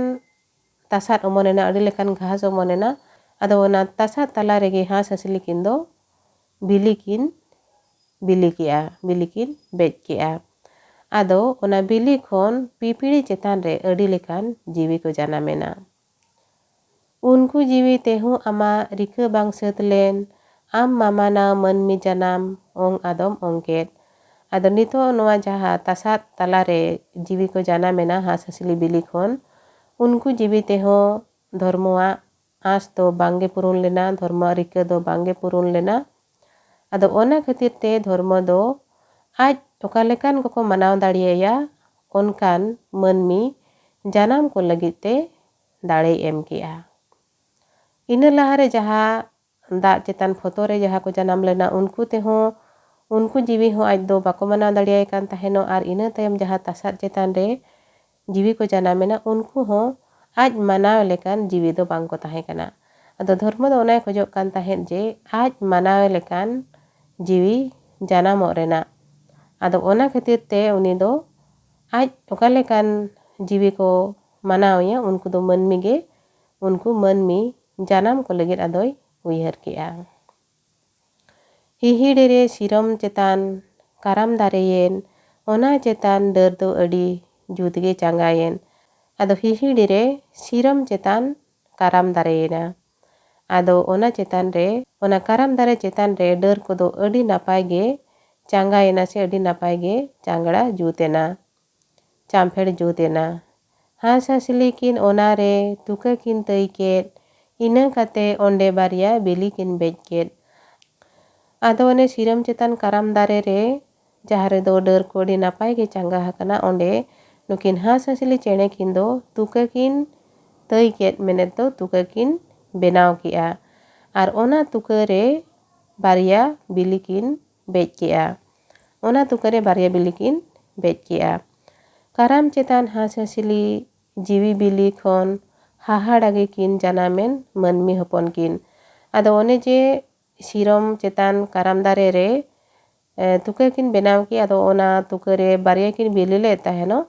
ᱛᱟᱥᱟᱫ ᱚᱢᱚᱱ ᱮᱱᱟ, ᱟᱹᱰᱤ ᱞᱮᱠᱟᱱ ᱜᱷᱟᱥ ᱚᱢᱚᱱ ᱮᱱᱟ᱾ ᱟᱫᱚ ᱚᱱᱟ ᱛᱟᱥᱟᱫ ᱛᱟᱞᱟ ᱨᱮᱜᱮ ᱦᱟᱸᱥᱼᱦᱟᱸᱥᱞᱤ ᱠᱤᱱ ᱫᱚ ᱵᱤᱞᱤ ᱠᱤᱱ ᱵᱤᱞᱤ ᱠᱮᱜᱼᱟ, ᱵᱤᱞᱤ ᱠᱤᱱ ᱵᱮᱡ ᱠᱮᱜᱼᱟ᱾ ᱟᱫᱚ ᱚᱱᱟ ᱵᱤᱞᱤ ᱠᱷᱚᱱ ᱯᱤᱯᱤᱲᱤ ᱪᱮᱛᱟᱱ ᱨᱮ ᱟᱹᱰᱤ ᱞᱮᱠᱟᱱ ᱡᱤᱣᱤ ᱠᱚ ᱡᱟᱱᱟᱢ ᱮᱱᱟ᱾ ᱩᱱᱠᱩ ᱡᱤᱣᱤ ᱛᱮᱦᱚᱸ ᱟᱢᱟᱜ ᱨᱤᱠᱟᱹ ᱵᱟᱝ ᱥᱟᱹᱛ ᱞᱮᱱ, ᱟᱢ ᱢᱟᱢᱟᱱᱟᱣ ᱢᱟᱹᱱᱢᱤ ᱡᱟᱱᱟᱢ ᱚᱝ ᱟᱫᱚᱢ ᱚᱝᱠᱮᱫ᱾ ᱟᱫᱚ ᱱᱤᱛᱚᱜ ᱱᱚᱣᱟ ᱡᱟᱦᱟᱸ ᱛᱟᱥᱟᱫ ᱛᱟᱞᱟᱨᱮ ᱡᱤᱣᱤ ᱠᱚ ᱡᱟᱱᱟᱢ ᱮᱱᱟ ᱦᱟᱸᱥᱼᱦᱟᱸᱥᱞᱤ ᱵᱤᱞᱤ ᱠᱷᱚᱱ, ᱩᱱᱠᱩ ᱡᱤᱣᱤ ᱛᱮᱦᱚᱸ ᱫᱷᱚᱨᱢᱚᱣᱟᱜ ᱟᱸᱥ ᱫᱚ ᱵᱟᱝᱜᱮ ᱯᱩᱨᱩᱱ ᱞᱮᱱᱟ, ᱫᱷᱚᱨᱢᱚᱣᱟᱜ ᱨᱤᱠᱟᱹ ᱫᱚ ᱵᱟᱝᱜᱮ ᱯᱩᱨᱩᱱ ᱞᱮᱱᱟ᱾ ᱟᱫᱚ ᱚᱱᱟ ᱠᱷᱟᱹᱛᱤᱨ ᱛᱮ ᱫᱷᱚᱨᱢᱚ ᱫᱚ ᱟᱡ ᱚᱠᱟ ᱞᱮᱠᱟᱱ ᱠᱚᱠᱚ ᱢᱟᱱᱟᱣ ᱫᱟᱲᱮᱭᱟᱭᱟ, ᱚᱱᱠᱟᱱ ᱢᱟᱹᱱᱢᱤ ᱡᱟᱱᱟᱢ ᱠᱚ ᱞᱟᱹᱜᱤᱫ ᱛᱮ ᱫᱟᱲᱮᱭ ᱮᱢ ᱠᱮᱜᱼᱟ᱾ ᱤᱱᱟᱹ ᱞᱟᱦᱟᱨᱮ ᱡᱟᱦᱟᱸ ᱫᱟᱜ ᱪᱮᱛᱟᱱ ᱯᱷᱚᱛᱚ ᱨᱮ ᱡᱟᱦᱟᱸ ᱠᱚ ᱡᱟᱱᱟᱢ ᱞᱮᱱᱟ, ᱩᱱᱠᱩ ᱛᱮᱦᱚᱸ, ᱩᱱᱠᱩ ᱡᱤᱣᱤ ᱦᱚᱸ ᱟᱡ ᱫᱚ ᱵᱟᱠᱚ ᱢᱟᱱᱟᱣ ᱫᱟᱲᱮᱭᱟᱭ ᱠᱟᱱ ᱛᱟᱦᱮᱱᱚᱜ᱾ ᱟᱨ ᱤᱱᱟᱹ ᱛᱟᱭᱚᱢ ᱡᱟᱦᱟᱸ ᱛᱟᱥᱟᱫ ᱪᱮᱛᱟᱱ ᱨᱮ ᱡᱤᱣᱤ ᱠᱚ ᱡᱟᱱᱟᱢ ᱮᱱᱟ, ᱩᱱᱠᱩ ᱦᱚᱸ ᱟᱡ ᱢᱟᱱᱟᱣ ᱞᱮᱠᱟᱱ ᱡᱤᱣᱤ ᱫᱚ ᱵᱟᱝ ᱠᱚ ᱛᱟᱦᱮᱸ ᱠᱟᱱᱟ᱾ ᱟᱫᱚ ᱫᱷᱚᱨᱢᱚ ᱫᱚ ᱚᱱᱟᱭ ᱠᱷᱚᱡᱚᱜ ᱠᱟᱱ ᱛᱟᱦᱮᱸᱫ ᱡᱮ ᱟᱡ ᱢᱟᱱᱟᱣ ᱞᱮᱠᱟᱱ ᱡᱤᱣᱤ ᱡᱟᱱᱟᱢᱚᱜ ᱨᱮᱱᱟᱜ᱾ ᱟᱫᱚ ᱚᱱᱟ ᱠᱷᱟᱹᱛᱤᱨ ᱛᱮ ᱩᱱᱤ ᱫᱚ ᱟᱡ ᱚᱠᱟ ᱞᱮᱠᱟᱱ ᱡᱤᱣᱤ ᱠᱚ ᱢᱟᱱᱟᱣ ᱮᱭᱟ, ᱩᱱᱠᱩ ᱫᱚ ᱢᱟᱹᱱᱢᱤ ᱜᱮ, ᱩᱱᱠᱩ ᱢᱟᱹᱱᱢᱤ ᱡᱟᱱᱟᱢ ᱠᱚ ᱞᱟᱹᱜᱤᱫ ᱟᱫᱚᱭ ᱩᱭᱦᱟᱹᱨ ᱠᱮᱜᱼᱟ᱾ ᱦᱤᱦᱤᱲᱤ ᱨᱮ ᱥᱤᱨᱚᱢ ᱪᱮᱛᱟᱱ ᱠᱟᱨᱟᱢ ᱫᱟᱨᱮᱭᱮᱱ, ᱚᱱᱟ ᱪᱮᱛᱟᱱ ᱰᱟᱹᱨ ᱫᱚ ᱟᱹᱰᱤ ᱡᱩᱛ ᱜᱮ ᱪᱟᱸᱜᱟᱭᱮᱱ᱾ ᱟᱫᱚ ᱦᱤᱦᱤᱲᱤ ᱨᱮ ᱥᱤᱨᱚᱢ ᱪᱮᱛᱟᱱ ᱠᱟᱨᱟᱢ ᱫᱟᱨᱮᱭᱮᱱᱟ᱾ ᱟᱫᱚ ᱚᱱᱟ ᱪᱮᱛᱟᱱ ᱨᱮ, ᱚᱱᱟ ᱠᱟᱨᱟᱢ ᱫᱟᱨᱮ ᱪᱮᱛᱟᱱ ᱨᱮ ᱰᱟᱹᱨ ᱠᱚᱫᱚ ᱟᱹᱰᱤ ᱱᱟᱯᱟᱭ ᱜᱮ ᱪᱟᱸᱜᱟᱭᱮᱱᱟ ᱥᱮ ᱟᱹᱰᱤ ᱱᱟᱯᱟᱭ ᱜᱮ ᱪᱟᱝᱜᱽᱲᱟ ᱡᱩᱛ ᱮᱱᱟ, ᱪᱟᱢᱯᱷᱮᱲ ᱡᱩᱛ ᱮᱱᱟ᱾ ᱦᱟᱸᱥ ᱦᱟᱸᱥᱞᱤ ᱠᱤᱱ ᱚᱱᱟ ᱨᱮ ᱛᱩᱠᱟᱹ ᱠᱤᱱ ᱛᱟᱹᱭ ᱠᱮᱫ, ᱤᱱᱟᱹ ᱠᱟᱛᱮ ᱚᱸᱰᱮ ᱵᱟᱨᱭᱟ ᱵᱤᱞᱤ ᱠᱤᱱ ᱵᱮᱡ ᱠᱮᱫ᱾ ᱟᱫᱚ ᱚᱱᱮ ᱥᱤᱨᱚᱢ ᱪᱮᱛᱟᱱ ᱠᱟᱨᱟᱢ ᱫᱟᱨᱮ ᱨᱮ, ᱡᱟᱦᱟᱸ ᱨᱮᱫᱚ ᱰᱟᱹᱨ ᱠᱚ ᱟᱹᱰᱤ ᱱᱟᱯᱟᱭ ᱜᱮ ᱪᱟᱸᱜᱟ ᱟᱠᱟᱱᱟ, ᱚᱸᱰᱮ ᱱᱩᱠᱤᱱ ᱦᱟᱸᱥ ᱦᱟᱸᱥᱞᱤ ᱪᱮᱬᱮ ᱠᱤᱱ ᱫᱚ ᱛᱩᱠᱟᱹ ᱠᱤᱱ ᱛᱟᱹᱭ ᱠᱮᱫ, ᱢᱮᱱᱮᱫ ᱫᱚ ᱛᱩᱠᱟᱹ ᱠᱤᱱ ᱵᱮᱱᱟᱣ ᱠᱮᱜᱼᱟ᱾ ᱟᱨ ᱚᱱᱟ ᱛᱩᱠᱟᱹ ᱨᱮ ᱵᱟᱨᱭᱟ ᱵᱤᱞᱤ ᱠᱤᱱ ᱵᱮᱡ ᱠᱮᱜᱼᱟ᱾ ᱚᱱᱟ ᱛᱩᱠᱟᱹ ᱨᱮ ᱵᱟᱨᱭᱟ ᱵᱤᱞᱤ ᱠᱤᱱ ᱵᱮᱡ ᱠᱮᱜᱼᱟ᱾ ᱠᱟᱨᱟᱢ ᱪᱮᱛᱟᱱ ᱦᱟᱸᱥ ᱦᱟᱸᱥᱞᱤ ᱡᱤᱣᱤ ᱵᱤᱞᱤ ᱠᱷᱚᱱ ᱦᱟᱦᱟᱲᱟ ᱜᱮ ᱠᱤᱱ ᱡᱟᱱᱟᱢᱮᱱ ᱢᱟᱹᱱᱢᱤ ᱦᱚᱯᱚᱱ ᱠᱤᱱ᱾ ᱟᱫᱚ ᱚᱱᱮ ᱡᱮ ᱥᱤᱨᱚᱢ ᱪᱮᱛᱟᱱ ᱠᱟᱨᱟᱢ ᱫᱟᱨᱮ ᱨᱮ, ᱮ, ᱛᱩᱠᱟᱹ ᱠᱤᱱ ᱵᱮᱱᱟᱣ ᱠᱮᱜᱼᱟ, ᱟᱫᱚ ᱚᱱᱟ ᱛᱩᱠᱟᱹ ᱨᱮ ᱵᱟᱨᱭᱟ ᱠᱤᱱ ᱵᱤᱞᱤ ᱞᱮᱫ ᱛᱟᱦᱮᱱᱚᱜ,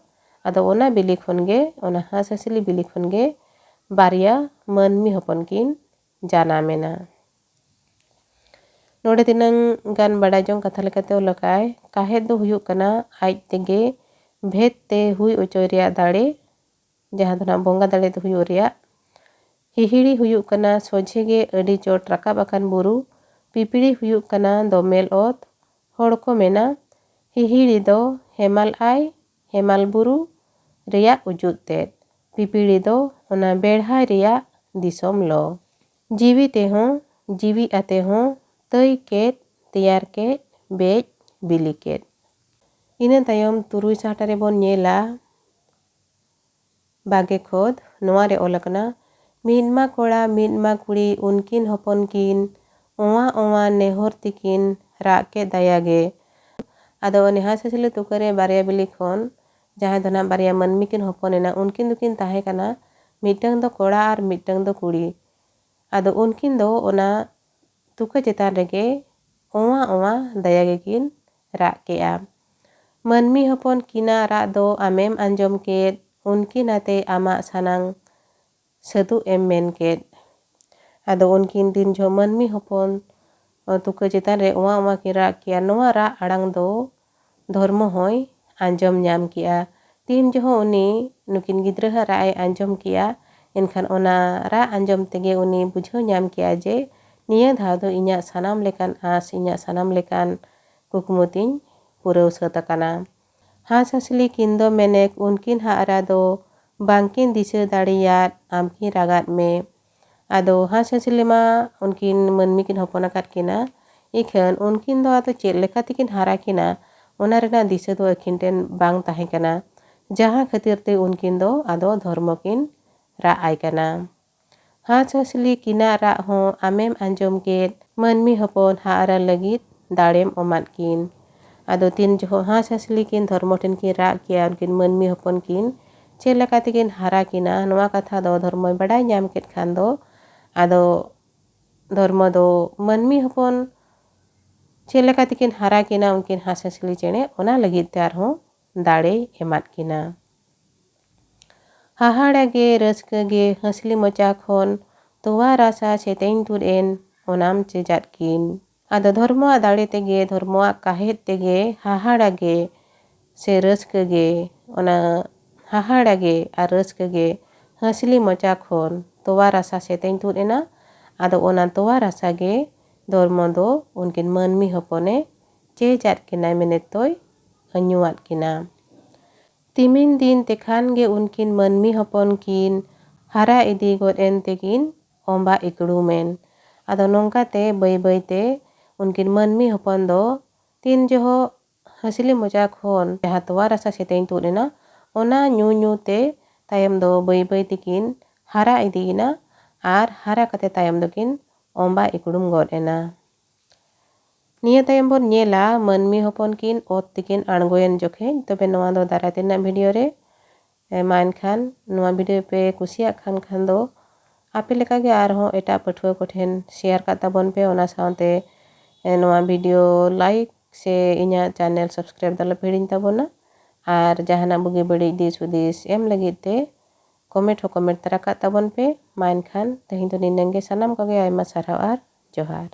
ᱟᱫᱚ ᱚᱱᱟ ᱵᱤᱞᱤ ᱠᱷᱚᱱ ᱜᱮ, ᱚᱱᱟ ᱦᱟᱸᱥ ᱦᱟᱸᱥᱞᱤ ᱵᱤᱞᱤ ᱠᱷᱚᱱ ᱜᱮ ᱵᱟᱨᱭᱟ ᱢᱟᱹᱱᱢᱤ ᱦᱚᱯᱚᱱ ᱠᱤᱱ ᱡᱟᱱᱟᱢ ᱮᱱᱟ᱾ ᱱᱚᱰᱮ ᱛᱤᱱᱟᱹᱝ ᱜᱟᱱ ᱵᱟᱰᱟᱭ ᱡᱚᱝ ᱠᱟᱛᱷᱟ ᱞᱮᱠᱟᱛᱮ ᱚᱞ ᱟᱠᱟᱫᱟᱭ, ᱠᱟᱦᱮᱫ ᱫᱚ ᱦᱩᱭᱩᱜ ᱠᱟᱱᱟ ᱟᱡ ᱛᱮᱜᱮ ᱵᱷᱮᱫ ᱛᱮ ᱦᱩᱭ ᱚᱪᱚᱭ ᱨᱮᱭᱟᱜ ᱫᱟᱲᱮ, ᱡᱟᱦᱟᱸ ᱫᱚ ᱱᱟᱜ ᱵᱚᱸᱜᱟ ᱫᱟᱲᱮ ᱫᱚ ᱦᱩᱭᱩᱜ ᱨᱮᱭᱟᱜ᱾ ᱦᱤᱦᱤᱲᱤ ᱦᱩᱭᱩᱜ ᱠᱟᱱᱟ ᱥᱚᱡᱷᱮ ᱜᱮ ᱟᱹᱰᱤ ᱪᱚᱴ ᱨᱟᱠᱟᱵ ᱟᱠᱟᱱ ᱵᱩᱨᱩ, ᱯᱤᱯᱤᱲᱤ ᱦᱩᱭᱩᱜ ᱠᱟᱱᱟ ᱫᱚᱢᱮᱞ ᱚᱛ᱾ ᱦᱚᱲ ᱠᱚ ᱢᱮᱱᱟ, ᱦᱤᱦᱤᱲᱤ ᱫᱚ ᱦᱮᱢᱟᱞ ᱟᱭ, ᱦᱮᱢᱟᱞ ᱵᱩᱨᱩ ᱨᱮᱭᱟᱜ ᱩᱡᱩᱫ ᱛᱮᱫ, ᱯᱤᱯᱤᱲᱤ ᱫᱚ ᱚᱱᱟ ᱵᱮᱲᱦᱟᱭ ᱨᱮᱭᱟᱜ ᱫᱤᱥᱚᱢ ᱞᱚ᱾ ᱡᱤᱣᱤ ᱛᱮᱦᱚᱸ, ᱡᱤᱣᱤ ᱟᱛᱮ ᱦᱚᱸ, ᱛᱟᱹᱭ ᱠᱮᱫ, ᱛᱮᱭᱟᱨ ᱠᱮᱫ, ᱵᱮᱡ, ᱵᱤᱞᱤ ᱠᱮᱫ᱾ ᱤᱱᱟᱹ ᱛᱟᱭᱚᱢ ᱛᱩᱨᱩᱭ ᱥᱟᱦᱴᱟ ᱨᱮᱵᱚᱱ ᱧᱮᱞᱟ, ᱵᱟᱜᱮ ᱠᱷᱚᱫ, ᱱᱚᱣᱟ ᱨᱮ ᱚᱞ ᱟᱠᱟᱱᱟ, ᱢᱤᱫ ᱢᱟ ᱠᱚᱲᱟ, ᱢᱤᱫ ᱢᱟ ᱠᱩᱲᱤ, ᱩᱱᱠᱤᱱ ᱦᱚᱯᱚᱱ ᱠᱤᱱ ᱚᱣᱟ ᱚᱣᱟ ᱱᱮᱦᱚᱨ ᱛᱮᱠᱤᱱ ᱨᱟᱜ ᱠᱮᱫ ᱫᱟᱭᱟ ᱜᱮ᱾ ᱟᱫᱚ ᱩᱱᱤ ᱦᱟᱸᱥ ᱦᱟᱸᱥᱞᱤ ᱛᱩᱠᱟᱹ ᱨᱮ ᱵᱟᱨᱭᱟ ᱵᱤᱞᱤ ᱠᱷᱚᱱ, ᱡᱟᱦᱟᱸᱭ ᱫᱚ ᱱᱟᱦᱟᱜ ᱵᱟᱨᱭᱟ ᱢᱟᱹᱱᱢᱤ ᱠᱤᱱ ᱦᱚᱯᱚᱱ ᱮᱱᱟ, ᱩᱱᱠᱤᱱ ᱫᱚᱠᱤᱱ ᱛᱟᱦᱮᱸ ᱠᱟᱱᱟ, ᱢᱤᱫᱴᱟᱝ ᱫᱚ ᱠᱚᱲᱟ ᱟᱨ ᱢᱤᱫᱴᱟᱝ ᱫᱚ ᱠᱩᱲᱤ᱾ ᱟᱫᱚ ᱩᱱᱠᱤᱱ ᱫᱚ ᱚᱱᱟ ᱛᱩᱠᱟᱹ ᱪᱮᱛᱟᱱ ᱨᱮᱜᱮ ᱚᱣᱟ ᱚᱣᱟ ᱫᱟᱭᱟ ᱜᱮᱠᱤᱱ ᱨᱟᱜ ᱠᱮᱜᱼᱟ᱾ ᱢᱟᱹᱱᱢᱤ ᱦᱚᱯᱚᱱ ᱠᱤᱱᱟᱜ ᱨᱟᱜ ᱫᱚ ᱟᱢᱮᱢ ᱟᱸᱡᱚᱢ ᱠᱮᱫ, ᱩᱱᱠᱤᱱ ᱟᱛᱮ ᱟᱢᱟᱜ ᱥᱟᱱᱟᱝ ᱥᱟᱹᱫᱩᱜ ᱮᱢ ᱢᱮᱱ ᱠᱮᱫ᱾ ᱟᱫᱚ ᱩᱱᱠᱤᱱ ᱛᱤᱱ ᱡᱚᱦᱚᱜ ᱢᱟᱹᱱᱢᱤ ᱦᱚᱯᱚᱱ ᱛᱩᱠᱟᱹ ᱪᱮᱛᱟᱱ ᱨᱮ ᱚᱣᱟ ᱚᱣᱟ ᱠᱤᱱ ᱨᱟᱜ ᱠᱮᱜᱼᱟ, ᱱᱚᱣᱟ ᱨᱟᱜ ᱟᱲᱟᱝ ᱫᱚ ᱫᱷᱚᱨᱢᱚ ᱦᱚᱸᱭ ᱟᱸᱡᱚᱢ ᱧᱟᱢ ᱠᱮᱜᱼᱟ᱾ ᱛᱤᱱ ᱡᱚᱦᱚᱜ ᱩᱱᱤ ᱱᱩᱠᱤᱱ ᱜᱤᱫᱽᱨᱟᱹᱣᱟᱜ ᱨᱟᱜ ᱮ ᱟᱸᱡᱚᱢ ᱠᱮᱜᱼᱟ, ᱮᱱᱠᱷᱟᱱ ᱚᱱᱟ ᱨᱟᱜ ᱟᱸᱡᱚᱢ ᱛᱮᱜᱮ ᱩᱱᱤ ᱵᱩᱡᱷᱟᱹᱣ ᱧᱟᱢ ᱠᱮᱜᱼᱟ ᱡᱮ ᱱᱤᱭᱟᱹ ᱫᱷᱟᱣ ᱫᱚ ᱤᱧᱟᱹᱜ ᱥᱟᱱᱟᱢ ᱞᱮᱠᱟᱱ ᱟᱸᱥ, ᱤᱧᱟᱹᱜ ᱥᱟᱱᱟᱢ ᱞᱮᱠᱟᱱ ᱠᱩᱠᱢᱩ ᱛᱤᱧ ᱯᱩᱨᱟᱹᱣ ᱥᱟᱹᱛ ᱟᱠᱟᱱᱟ᱾ ᱦᱟᱸᱥ ᱦᱟᱸᱥᱞᱤ ᱠᱤᱱ ᱫᱚ ᱢᱮᱱᱮᱠ ᱩᱱᱠᱤᱱ ᱦᱟᱜ ᱨᱟ ᱫᱚ ᱵᱟᱝᱠᱤᱱ ᱫᱤᱥᱟᱹ ᱫᱟᱲᱮᱭᱟᱫ ᱟᱢ ᱠᱤᱱ ᱨᱟᱜᱟᱫ ᱢᱮ᱾ ᱟᱫᱚ ᱦᱟᱸᱥ ᱦᱟᱸᱥᱞᱤ ᱢᱟ ᱩᱱᱠᱤᱱ ᱢᱟᱹᱱᱢᱤ ᱠᱤᱱ ᱦᱚᱯᱚᱱ ᱟᱠᱟᱫ ᱠᱤᱱᱟ, ᱤᱠᱷᱟᱹᱱ ᱩᱱᱠᱤᱱ ᱫᱚ ᱟᱫᱚ ᱪᱮᱫ ᱞᱮᱠᱟ ᱛᱮᱠᱤᱱ ᱦᱟᱨᱟ ᱠᱤᱱᱟ, ᱚᱱᱟ ᱨᱮᱱᱟᱜ ᱫᱤᱥᱟᱹ ᱫᱚ ᱟᱹᱠᱤᱱ ᱴᱷᱮᱱ ᱵᱟᱝ ᱛᱟᱦᱮᱸ ᱠᱟᱱᱟ, ᱡᱟᱦᱟᱸ ᱠᱷᱟᱹᱛᱤᱨ ᱛᱮ ᱩᱱᱠᱤᱱ ᱫᱚ ᱟᱫᱚ ᱫᱷᱚᱨᱢᱚ ᱠᱤᱱ ᱨᱟᱜ ᱟᱭ ᱠᱟᱱᱟ᱾ ᱦᱟᱸᱥ ᱦᱟᱸᱥᱞᱤ ᱠᱤᱱᱟᱜ ᱨᱟᱜ ᱦᱚᱸ ᱟᱢᱮᱢ ᱟᱸᱡᱚᱢ ᱠᱮᱫ, ᱢᱟᱹᱱᱢᱤ ᱦᱚᱯᱚᱱ ᱦᱟᱜ ᱨᱟ ᱞᱟᱹᱜᱤᱫ ᱫᱟᱲᱮᱢ ᱮᱢᱟᱫ ᱠᱤᱱ᱾ ᱟᱫᱚ ᱛᱤᱱ ᱡᱚᱦᱚᱜ ᱦᱟᱸᱥ ᱦᱟᱸᱥᱞᱤ ᱠᱤᱱ ᱫᱷᱚᱨᱢᱚ ᱴᱷᱮᱱ ᱠᱤᱱ ᱨᱟᱜ ᱠᱮᱜᱼᱟ, ᱩᱱᱠᱤᱱ ᱢᱟᱹᱱᱢᱤ ᱦᱚᱯᱚᱱ ᱠᱤᱱ ᱪᱮᱫ ᱞᱮᱠᱟ ᱛᱮᱠᱤᱱ ᱦᱟᱨᱟ ᱠᱤᱱᱟ, ᱱᱚᱣᱟ ᱠᱟᱛᱷᱟ ᱫᱚ ᱫᱷᱚᱨᱢᱚᱭ ᱵᱟᱰᱟᱭ ᱧᱟᱢ ᱠᱮᱫ ᱠᱷᱟᱱ ᱫᱚ, ᱟᱫᱚ ᱫᱷᱚᱨᱢᱚ ᱫᱚ ᱢᱟᱹᱱᱢᱤ ᱦᱚᱯᱚᱱ ᱪᱮᱫ ᱞᱮᱠᱟ ᱛᱮᱠᱤᱱ ᱦᱟᱨᱟ ᱠᱤᱱᱟ ᱩᱱᱠᱤᱱ ᱦᱟᱸᱥ ᱦᱟᱸᱥᱞᱤ ᱪᱮᱬᱮ, ᱚᱱᱟ ᱞᱟᱹᱜᱤᱫ ᱛᱮ ᱟᱨᱦᱚᱸ ᱫᱟᱲᱮᱭ ᱮᱢᱟᱫ ᱠᱤᱱᱟ᱾ ᱦᱟᱦᱟᱲᱟ ᱜᱮ ᱨᱟᱹᱥᱠᱟᱹ ᱜᱮ ᱦᱟᱸᱥᱞᱤ ᱢᱚᱪᱟ ᱠᱷᱚᱱ ᱛᱚᱣᱟ ᱨᱟᱥᱟ ᱥᱮᱛᱮᱧ ᱛᱩᱫ ᱮᱱ, ᱚᱱᱟᱢ ᱪᱮᱡᱟᱫ ᱠᱤᱱ᱾ ᱟᱫᱚ ᱫᱷᱚᱨᱢᱚᱣᱟᱜ ᱫᱟᱲᱮ ᱛᱮᱜᱮ, ᱫᱷᱚᱨᱢᱚᱣᱟᱜ ᱠᱟᱦᱮᱫ ᱛᱮᱜᱮ ᱦᱟᱦᱟᱲᱟ ᱜᱮ ᱥᱮ ᱨᱟᱹᱥᱠᱟᱹ ᱜᱮ, ᱚᱱᱟ ᱦᱟᱦᱟᱲᱟ ᱜᱮ ᱟᱨ ᱨᱟᱹᱥᱠᱟᱹ ᱜᱮ ᱦᱟᱸᱥᱞᱤ ᱢᱚᱪᱟ ᱠᱷᱚᱱ ᱛᱚᱣᱟ ᱨᱟᱥᱟ ᱥᱮᱛᱮᱧ ᱛᱩᱫ ᱮᱱᱟ᱾ ᱟᱫᱚ ᱚᱱᱟ ᱛᱚᱣᱟ ᱨᱟᱥᱟ ᱜᱮ ᱫᱷᱚᱨᱢᱚ ᱫᱚ ᱩᱱᱠᱤᱱ ᱢᱟᱹᱱᱢᱤ ᱦᱚᱯᱚᱱᱮ ᱪᱮᱡᱟᱫ ᱠᱤᱱᱟᱭ ᱢᱮᱱᱮᱛ ᱫᱚᱭ ᱟᱹᱧᱩᱣᱟᱫ ᱠᱤᱱᱟ᱾ ᱛᱤᱢᱤᱱ ᱫᱤᱱ ᱛᱮᱠᱷᱟᱱ ᱜᱮ ᱩᱱᱠᱤᱱ ᱢᱟᱹᱱᱢᱤ ᱦᱚᱯᱚᱱ ᱠᱤᱱ ᱦᱟᱨᱟ ᱤᱫᱤ ᱜᱚᱫ ᱮᱱ ᱛᱮᱠᱤᱱ ᱚᱸᱵᱟ ᱤᱠᱲᱩᱢ ᱮᱱ᱾ ᱟᱫᱚ ᱱᱚᱝᱠᱟ ᱛᱮ ᱵᱟᱹᱭ ᱵᱟᱹᱭ ᱛᱮ ᱩᱱᱠᱤᱱ ᱢᱟᱹᱱᱢᱤ ᱦᱚᱯᱚᱱ ᱫᱚ ᱛᱤᱱ ᱡᱚᱦᱚᱜ ᱦᱟᱸᱥᱞᱤ ᱢᱚᱪᱟ ᱠᱷᱚᱱ ᱡᱟᱦᱟᱸ ᱛᱚᱣᱟ ᱨᱟᱥᱟ ᱥᱮᱛᱮᱧ ᱛᱩᱫ ᱮᱱᱟ, ᱚᱱᱟ ᱧᱩ ᱧᱩ ᱛᱮ ᱛᱟᱭᱚᱢ ᱫᱚ ᱵᱟᱹᱭ ᱵᱟᱹᱭ ᱛᱮᱠᱤᱱ ᱦᱟᱨᱟ ᱤᱫᱤᱭᱮᱱᱟ ᱟᱨ ᱦᱟᱨᱟ ᱠᱟᱛᱮ ᱛᱟᱭᱚᱢ ᱫᱚᱠᱤᱱ ᱚᱸᱵᱟ ᱤᱠᱲᱩᱢ ᱜᱚᱫ ᱮᱱᱟ᱾ ᱱᱤᱭᱟᱹ ᱛᱟᱭᱚᱢ ᱵᱚᱱ ᱧᱮᱞᱟ ᱢᱟᱹᱱᱢᱤ ᱦᱚᱯᱚᱱ ᱠᱤᱱ ᱚᱛ ᱛᱮᱠᱤᱱ ᱟᱬᱜᱚᱭᱮᱱ ᱡᱚᱠᱷᱮᱡ᱾ ᱛᱚᱵᱮ ᱱᱚᱣᱟ ᱫᱚ ᱫᱟᱨᱟᱭ ᱛᱮᱱᱟᱜ ᱵᱷᱤᱰᱤᱭᱳ ᱨᱮ᱾ ᱮ, ᱢᱟ ᱮᱱᱠᱷᱟᱱ ᱱᱚᱣᱟ ᱵᱷᱤᱰᱤᱭᱳ ᱯᱮ ᱠᱩᱥᱤᱭᱟᱜ ᱠᱷᱟᱱ, ᱠᱷᱟᱱ ᱫᱚ ᱟᱯᱮ ᱞᱮᱠᱟᱜᱮ ᱟᱨᱦᱚᱸ ᱮᱴᱟᱜ ᱯᱟᱹᱴᱷᱩᱣᱟᱹ ᱠᱚᱴᱷᱮᱱ ᱥᱮᱭᱟᱨ ᱠᱟᱜ ᱛᱟᱵᱚᱱ ᱯᱮ᱾ ᱚᱱᱟ ᱥᱟᱶᱛᱮ, ᱮ, ᱱᱚᱣᱟ ᱵᱷᱤᱰᱤᱭᱳ ᱞᱟᱭᱤᱠ ᱥᱮ ᱤᱧᱟᱹᱜ ᱪᱮᱱᱮᱞ ᱥᱟᱵᱥᱠᱨᱟᱭᱤᱵ ᱫᱚ ᱟᱞᱚᱯᱮ ᱦᱤᱲᱤᱧ ᱛᱟᱵᱚᱱᱟ᱾ ᱟᱨ ᱡᱟᱦᱟᱱᱟᱜ ᱵᱩᱜᱤ ᱵᱟᱹᱲᱤᱡ ᱫᱤᱥ ᱦᱩᱫᱤᱥ ᱮᱢ ᱞᱟᱹᱜᱤᱫ ᱛᱮ ᱠᱚᱢᱮᱱᱴ ᱦᱚᱸ ᱠᱚᱢᱮᱱᱴ ᱛᱚᱨᱟ ᱠᱟᱜ ᱛᱟᱵᱚᱱ ᱯᱮ᱾ ᱢᱟ ᱮᱱᱠᱷᱟᱱ ᱛᱮᱦᱮᱧ ᱫᱚ ᱱᱤᱱᱟᱹᱝ ᱜᱮ᱾ ᱥᱟᱱᱟᱢ ᱠᱚᱜᱮ ᱟᱭᱢᱟ ᱥᱟᱨᱦᱟᱣ ᱟᱨ ᱡᱚᱦᱟᱨ᱾